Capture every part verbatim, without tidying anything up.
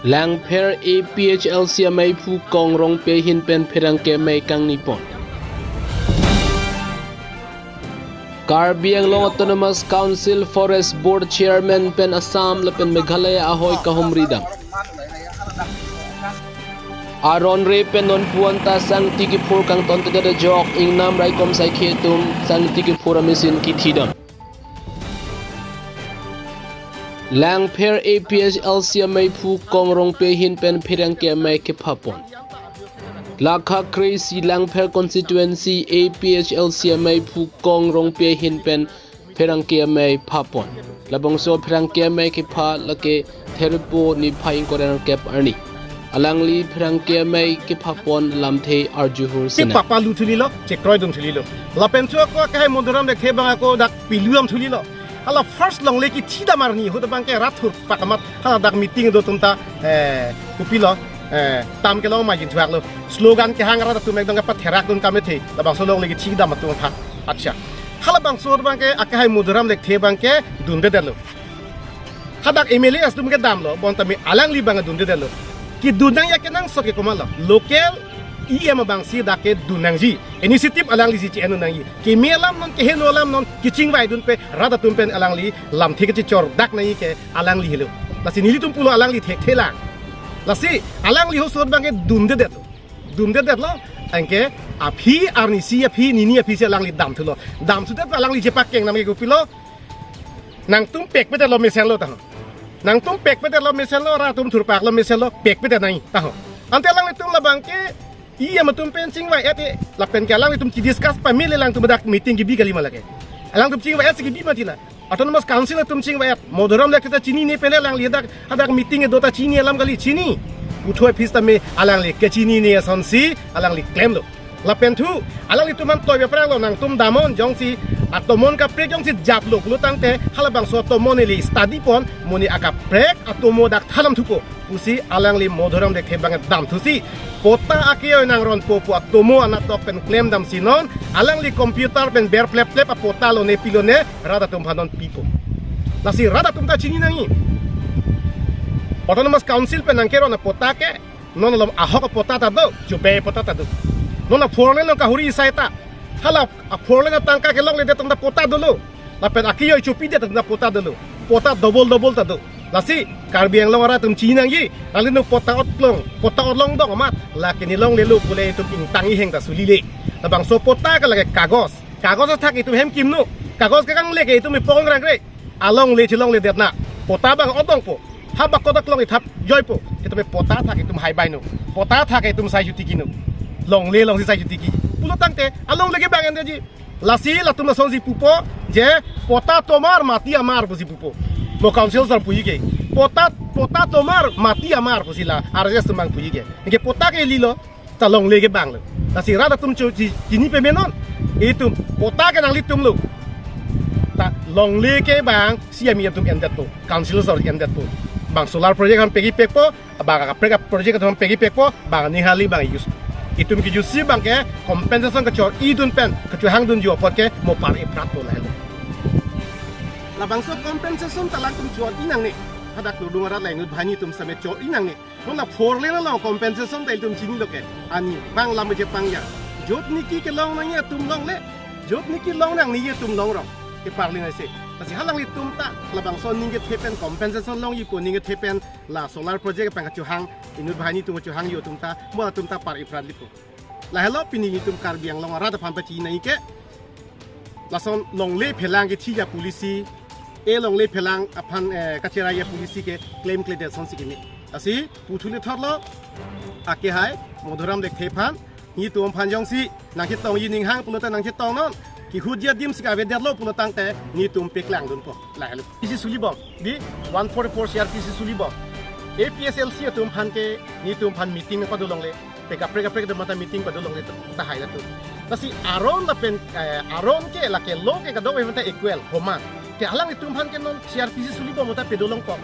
Langpher A P H L C ameiphu Kong Rongpi ahin pen pherangke amei kangni pon. Karbi Anglong Autonomous Council Forest Board Chairman pen Assam lapen Meghalaya ahoi kahumri dam. Aron re pen nonpu anta sangti kephur kangtontedet ajok ingnam raikom saikhe atum sangti kephur amachine kithi dam. Langpher A P H L C ameiphu Kong Rongpi ahin pen pherangke amei kepha pon. Lakha kre-isi Langpher constituency A P H L C ameiphu Kong Rongpi ahin pen pherangke amei pha pon. Labangso pherangke amei kepha lake Therpo niphai ingkoi ra nerkep arni. Alangli pherangke amei kepha pon lamthe arjuhur si nang. Papa lu thulilo, chekroi dun thulilo. Lapen thu ako akehai Madhuram Lekthe abang ako dak pilu dam thulilo. Hala first longle kithi dam arni ahut abangke rat thurpak amat hala dak meeting do atum ta, eh, kopilo, eh, tam kelong majin thuaklo. Slogan kehang rat atum ekdom kapatherak dun kamethe. Labangso longle kithi dam atum aphan. Acha. Halabangso abangke akehai Madhuram Lekthe abangke dundedetlo. Hadak M L A atum kedamlo, bonta mi alangli abang dundedetlo. Kedun nangji akenangsot ke komatlo. Local E M abangsi dak kedun nangji. Initiative alanglisi che-en nangji. Keme alam non, keheno alam non, kachingvai dunpe, rat atum pen alangli lamthe kachechordak nangji ke alangli helo. Lasi nelitum pulo alangli thekthelang. Lasi alangli ahut abangke dundedetlo. Dundedetlo. Anke aphi arnisi aphi nini aphisi alangli damthulo. Damthudet alangli chepakeng nam ke kopilo. Nangtum pekpedetlo mesenlo taho. Nangtum pekpedetlo mesenlo, rat atum thurpaklo mesenlo, pekpedet nangji taho. Ante alanglitum labangke E M atum pen chingvai-et-e, lapenke alanglitum chediscuss pamele alangtum dak meeting kebi kali ma lake. Alangtum chingvai-et si kebi mati la. Autonomous Council atum chingvai-et. Madhuram Lekthe ta chinine pele alangli dak, hadak meeting kedo ta chini alam kali, chini. Puthot aphis tame alangli kachinine asonsi alangli klemlo. Lapen thu, alanglitum aphan toi aphranglo, nangtum damnon jongsi atomon kaprek jongsi japlo pulo tangte, halabangso atomo neli study pon, monit akaprek atomo dak thandam thupo pusi alangli Madhuram Lekthe abang damthusi, patta akeyoi nangronpo pu atomo anatok pen klemdamsi non, alangli computer pen ber plep plep apatta lone pilone, rat atum aphan non pipo. Lasi rat atum ta chini nangji. Autonomous Council pen nangkeron apatta ke, non alom ahok apatta ta do, chobei apatta ta do. Non a four lane along kahuri asai ta. Hala a four lane atangka kelongledet tangte patta dolo. Lapen akeyoi chopidet tangte patta dolo. Patta double double ta do. Lasi Karbi Anglong arat atum chini nangji. Nanglitum patta otlong, patta otlong dong amat. Lake ne longlelo pule itum ingtang iheng ta sulile. Labangso patta ke lake kagos. Kagos athak itum hem kimno. Kagos ke kangle ke itum ipong rangre. Alongle chelongledet na. Patta abang odongpo. Ha bak kodak long ithap joipo. Itum patta athak itum haibaino. Patta athak itum sai jutiki no. Longle alongsi sai jutiki. Pulo tangte alongle ke bang endeji. Lasi latum lasonsi pupo je patta tomar mati amar pusi pupo. Mo council sar puji ke. Patta, patta tomar mati amar pusi la R S S atum abang puji ke. Anke patta ke lilo. Ta longle ke banglo. Lasi rat atum chu chi chini pame non. Itum patta ke nanglitumlo. Ta longle ke bang C M E atum endetpo. Council sar endetpo. Bang solar project aphan pegi pekpo, bang kaprek project atum pegi pekpo, bang ninghali bang use. Itum ke use abangke compensation kachor-i dun pen, kachohang dunji apot ke mo par-i pratpo lahelo. Labangso compensation ta alangtum chor-i nangne. Hadak lodung arat la inut banghini atum same chor-i nangne. Non a four lane along compensation ta ilitum chinilo ke. Arnivang lam je pangya. Jot niki kelong nangji atum longle. Jot niki long nangne atum longrong. Ke parling aise. Lasi halanglitum ta labangso aning kethe pen compensation longjipo, aning kethe pen la solar project pen kachohang, inut banghini atum chohangji atum ta, mo atum ta par-i prat lipo. Lahelo pini itum Karbi Anglong arat aphan pachini nangji ke. Lason longle phelang kethija policy, e longle phelang aphan, eh, kacheraija policy ke claim kledet asonsi kimi. Lasi puthuli thotlo, akehai Madhuram Lekthe aphan, nelitum aphan jongsi nangchetongji ninghang pulote nangchetong non, kehutji adim si kavedetlo pulo tangte nelitum peklang dunpo. Lahelo. P C sulibom, di one forty-four C R P C sulibom. A P H L C atum aphan ke nelitum aphan meeting pado longle. Peka preka preka mata meeting pado longle ta hai latum. Lasi aron lapen, eh, aron ke lake lo ke kadokave mata equal homan. Te alanglitum aphan ke non C R P C sulibom mata pado longpo.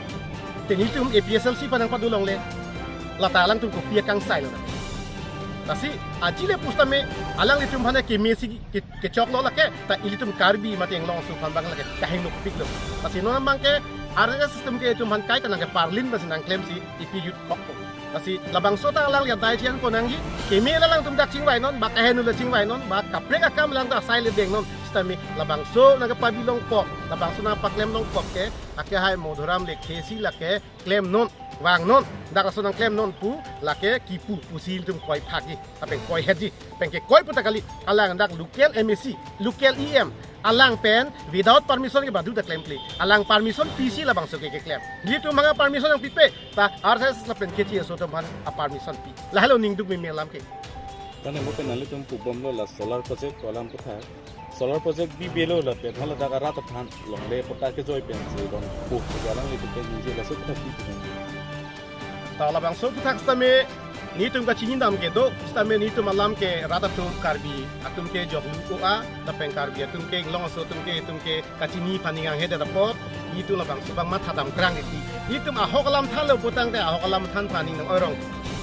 Te nelitum A P H L C aphan nangpado longle. Lata alangtum kopi akangsai lo. Lasi aji le pusitame alanglitum aphan ke mesi ke, kechoklo lake ta ilitum Karbi mate Anglong aso aphan abang lake kahingno piklo. Lasi non abangke R S S system ke itum aphan kaita nangkeparlin basi nangklemsi ipi jut kokpo. Lasi labangso ta alang ya dai chian ponangji, keme alangtum dak chingvainon, ba kaheno le chingvainon, ba kaprek akam alangtum asai le dengnon, sitame labangso nangkepabilongpo, labangso nangpaklem longpo ke, akehai Madhuram Lekthe si lake klemnon, vangnon, dak laso nangklemnon pu, lake kipu, pusi itum koi phakji, lapen koi hetji, penke koi puta kali, alang dak local M A C, local E M, alang pen without permission ke badu ta klemkle, alang permission pisi labangso ke keklem. Nelitum manga permission nangpipe, ta R S S lapen K T S O atum aphan a permission pi. Lahelo ningduk meme alam ke. Tane mo pen nanglitum pubomlo la solar project ko alam puthak. Solar project bibelo lapen hala dak arat aphan longle pota kejoi pensi rong pu ke alanglitum pen ningje laso puthak pi pu. Ta labangso puthak sitame nelitum kachinidam kedo, sitame nelitum alam ke rat atum Karbi atum ke joklu o-a, lapen Karbi atum ke inglong aso atum ke itum ke kachini aphan ning anghe det apot, nelitum labangso abang mathadam krang titi. Nelitum ahok alam thanlo putangte ahok alam than aphan ning nang-oirong.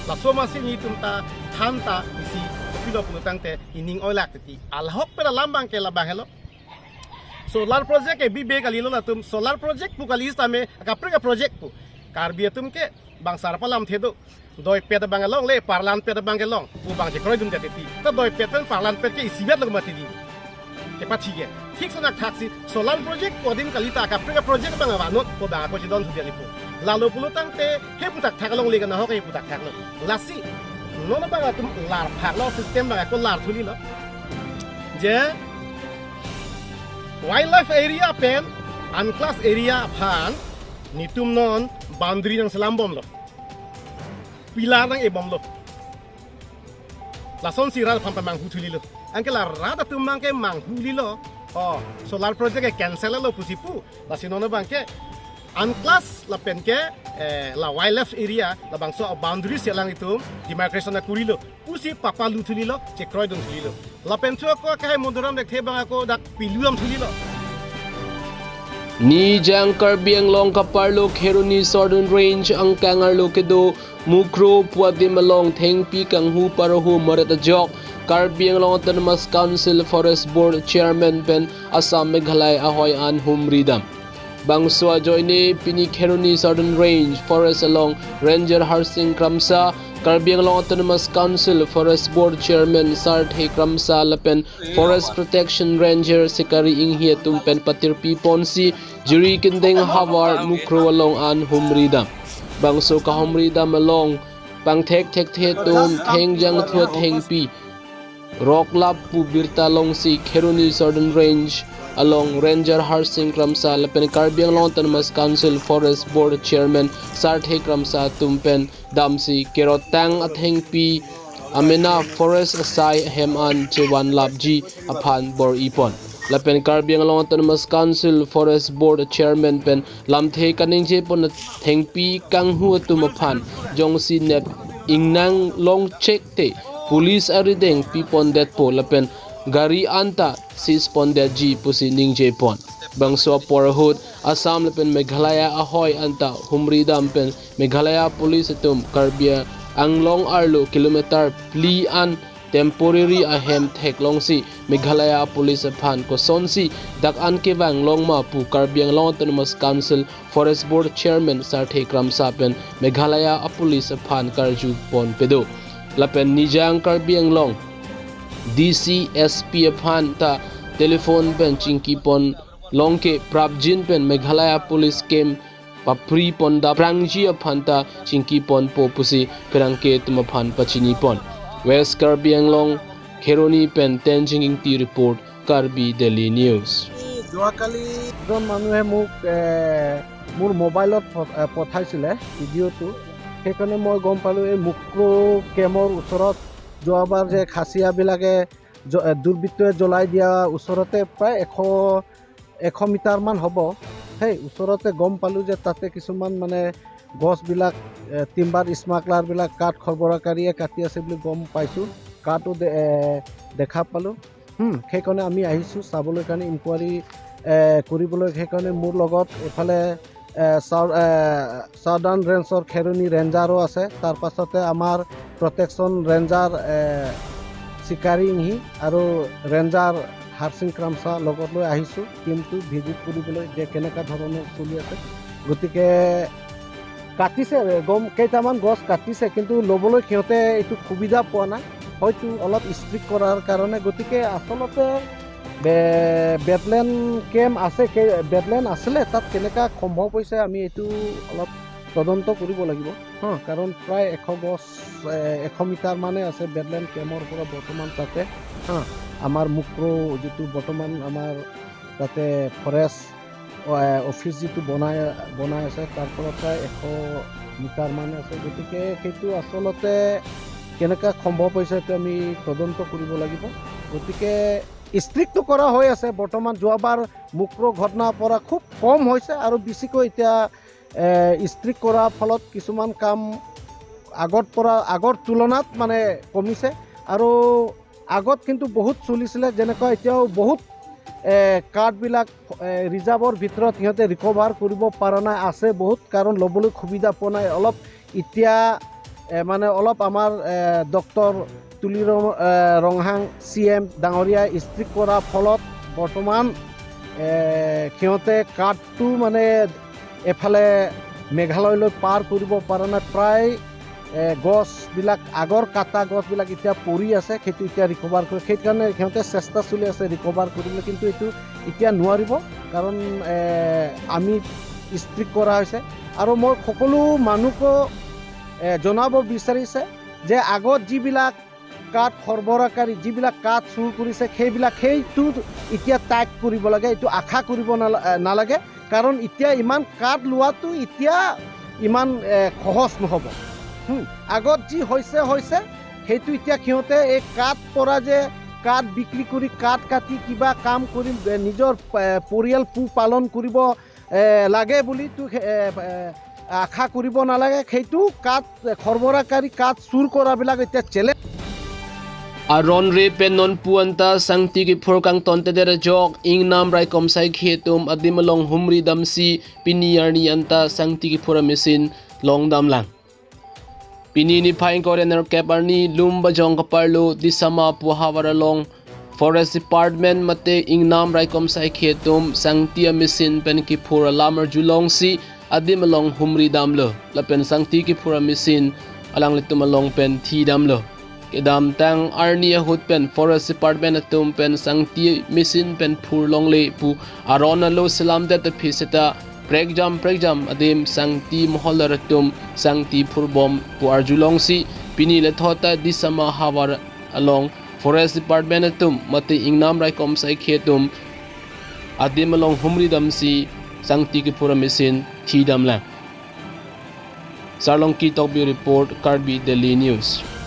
Laso masi nelitum ta than ta isi kopilo putangte ining oilak titi. Ahok pen alam abang ke labang helo. Solar project ke bibe kalilo latum, solar project pu kali sitame, kaprek a project pu. Karbi atum ke bang sarpa lamthe do. Doipet abang along le, parlanpet abang kelong. Pu abang chekroidundet titi. Ta doipet pen parlanpet ke isivet lo mati di. Kepathi ke. Thik sonak thaksi solar project pu adim kalita kaprek a project abang avanut pu abang ako chedon thudi alipo. Lalo pulotangte he puthak thak along le kana ho ke he puthak thaklo. Lasi non abang atum lar phaklo, system abang ako lar thulilo. Je wildlife area pen unclass area aphan nelitum non boundary nangselambomlo. Pillar nang-ebomlo. Lasonsi rat aphan pamanghu thulilo. Anke la rat atum abang ke manghulilo. Oh, solar project ke cancel lo pusi pu. Lasi non abang ke unclass lapen ke, eh, la wildlife area labangso boundary si alanglitum demarcation nangkurilo pusi papalu thulilo, chekroidun thulilo. Lapen thu ako akehai Madhuram Lekthe abang ako dak pilu am thulilo. Nijang Karbi Anglong kaparlo Kheroni Southern Range angkang arlo kedo Mukro pu adim along thengpi kanghu parohu maret ajok Karbi Anglong Autonomous Council Forest Board Chairman pen Assam Meghalaya ahoi an humridam. Bangso ajoine pini Kheroni Southern Range Forest along Ranger Harsing Kramsa, Karbi Anglong Autonomous Council Forest Board Chairman Sarthe Kramsa lapen Forest Protection Ranger Sikari Inghi atum pen patirpi ponsi jiri kindeng havar Mukro along an humridam. Bangso kahumridam along pangthek thekthe atum thengjang thua thengpi roklap pu birta longsi Kheroni Southern Range along Ranger Harsing Kramsa lapen Karbi Anglong Autonomous Council Forest Board Chairman Sarthe Kramsa atum pen damsi kerotang athengpi amena forest asai ahem an chevanlapji aphan bor-ipon. Lapen Karbi Anglong Autonomous Council Forest Board Chairman pen lamthe kaningje pon athengpi kanghu atum aphan jongsi nep ingnang long chek te police arideng pipondetpo lapen gari anta seize pondetji pusi ningje pon. Bangso apor ahut Assam lapen Meghalaya ahoi anta humridam pen Meghalaya Police atum Karbi Anglong arlo kilometer phli an temporary ahem theklongsi Meghalaya Police aphan kosonsi dak an kevang longma pu Karbi Anglong Autonomous Council Forest Board Chairman Sarthe Kramsa pen Meghalaya a Police aphan karju pon pedo. Lapen Nijang Karbi Anglong D C S P aphan ta telephone pen chingki pon longke prapjin pen Meghalaya Police camp papri pon dap prangji aphan ta chingki ponpo pusi pherangke atum aphan pachini pon. West Karbi Anglong, Kheroni pen Tenzing Ingti report, Karbi Daily News. যোৱাকালি এজন মানুহে মোক এ, মোৰ মোবাইলত ফ- এ, পঠাইছিলে ভিডিঅ'টো। সেইকাৰণে মই গম পালোঁ এই মুক্ৰ কেমৰ ওচৰত যোৱাবাৰ যে খাচিয়াবিলাকে জ- এ, দুৰ্বৃত্তই জ্বলাই দিয়া ওচৰতে প্ৰায় এশ এশ মিটাৰমান হ'ব। সেই ওচৰতে গম পালোঁ যে তাতে কিছুমান মানে গছবিলাক, এ, টিম্বাৰ স্মাগলাৰবিলাক, কাঠ সৰবৰাহকাৰীয়ে কাটি আছে বুলি গম পাইছোঁ। কাঠো দে- এ, দেখা পালোঁ। হুম, সেইকাৰণে আমি আহিছোঁ চাবলৈ কাৰণে, ইনকুৱাৰী, এ, কৰিবলৈ। সেইকাৰণে মোৰ লগত এইফালে, এ, চাউ- এ, চাউদাৰ্ণ ৰেঞ্জৰ খেৰণি ৰেঞ্জাৰো আছে, তাৰ পাছতে আমাৰ প্ৰটেকশ্যন ৰেঞ্জাৰ, এ, চিকাৰী ইংহি আৰু ৰেঞ্জাৰ হাৰসিং ক্ৰামচা লগত লৈ আহিছোঁ টিমটো ভিজিট কৰিবলৈ যে কেনেকুৱা ধৰণৰ চলি আছে। গতিকে কাটিছে, গম কেইটামান গছ কাটিছে, কিন্তু ল'বলৈ সিহঁতে এইটো সুবিধা পোৱা নাই, হয়তো অলপ ষ্ট্ৰিক্ট কৰাৰ কাৰণে। গতিকে আচলতে বে- বেডলেণ্ড কেম্প আছে, কে- বেডলেণ্ড আছিলে, তাত কেনেকা সম্ভৱ হৈছে আমি এইটো অলপ তদন্ত কৰিব লাগিব। হা, কাৰণ প্ৰায় এশ গছ, এ, এশ মিটাৰ মানে আছে বেডলেণ্ড কেম্পৰ পৰা বৰ্তমান তাতে। হা, আমাৰ মুক্ৰ যিটো বৰ্তমান আমাৰ তাতে ফৰেষ্ট, এ, অফিচ যিটো বনাই বনাই আছে, তাৰ পৰা প্ৰায় এশ মিটাৰ মান আছে। গতিকে সেইটো আচলতে কেনেকা সম্ভৱ হৈছে, সেইটো আমি তদন্ত কৰিব লাগিব। গতিকে ষ্ট্ৰিক্টটো কৰা হৈ আছে বৰ্তমান। যোৱাবাৰ মুক্ৰ ঘটনাৰ পৰা খুব কম হৈছে আৰু বেছিকৈ এতিয়া ষ্ট্ৰিক্ট কৰাৰ ফলত কিছুমান কাম আগত পৰা আগৰ তুলনাত মানে কমিছে। আৰু আগত কিন্তু বহুত চলিছিলে, যেনেকুৱা এতিয়াও বহুত এ, কাঠবিলাক এ, ৰিজাৰ্ভৰ ভিতৰত সিহঁতে ৰিকভাৰ কৰিব পৰা নাই, আছে বহুত, কাৰণ ল'বলৈ সুবিধা পোৱা নাই। অলপ এতিয়া এ, মানে অলপ আমাৰ এ, ডক্টৰ তুলি ৰং- এ, ৰংহাং চি এম ডাঙৰীয়া ষ্ট্ৰিক্ট কৰাৰ ফলত বৰ্তমান এ, সিহঁতে কাঠটো মানে এফালে মেঘালয়লৈ পাৰ কৰিব পৰা নাই। প্ৰায় এ, গছবিলাক, আগৰ কাটা গছবিলাক এতিয়া পৰি আছে, সেইটো এতিয়া ৰিকভাৰ কৰে। সেইকাৰণে সিহঁতে চেষ্টা চলি আছে ৰিকভাৰ কৰিবলৈ, কিন্তু এইটো এতিয়া নোৱাৰিব, কাৰণ এ, আমি ষ্ট্ৰিক্ট কৰা হৈছে। আৰু মই সকলো মানুহকো এ, জনাব বিচাৰিছে যে আগত যিবিলাক কাঠ সৰবৰাহকাৰী, যিবিলাক কাঠ চুৰ কৰিছে, সেইবিলাক সেইটো এতিয়া টাইট কৰিব লাগে, এইটো আশা কৰিব নালা- এ, নালাগে। কাৰণ এতিয়া ইমান কাঠ লোৱাটো এতিয়া ইমান এ, সহজ নহ'ব। হুম, আগত যি হৈছে হৈছে, সেইটো এতিয়া সিহঁতে এই কাঠ পৰা যে কাঠ বিক্ৰী কৰি, কাঠ কাটি কিবা কাম কৰি এ, নিজৰ এ, পৰিয়াল পোহপালন কৰিব এ, লাগে বুলিতো এ, এ, আশা কৰিব নালাগে। সেইটো কাঠ সৰবৰাহকাৰী, কাঠ চুৰ কৰাবিলাক এতিয়া challenge. Aron re pen nonpu anta sangti kephur kangton tedet ajok ingnam raikom saikhi atum adim along humri damsi pini arni anta sangti kephur amesen longdamlang. Pini niphai ingkoi ra nerkep arni Lumbajong kaparlo Disama pu ahavar along Forest Department mate ingnam raikom saikhi atum sangti amesen pen kephur alam arjulongsi adim along humri damlo lapen sangti kephur amesen alanglitum along pen thidamlo. Kedamtang arni ahut pen Forest Department atum pen sangti mesen pen phurlongle pu aron alo selamdet aphi seta prekjam prekjam adim sangti moholdar atum sangti phurbom pu arjulongsi pini lethota Disama ahavar along Forest Department atum mate ingnam raikom saikhi atum adim along humri damsi sangti kephur amesen thidamlang. Sarlongki Tokbi report, Karbi Daily News.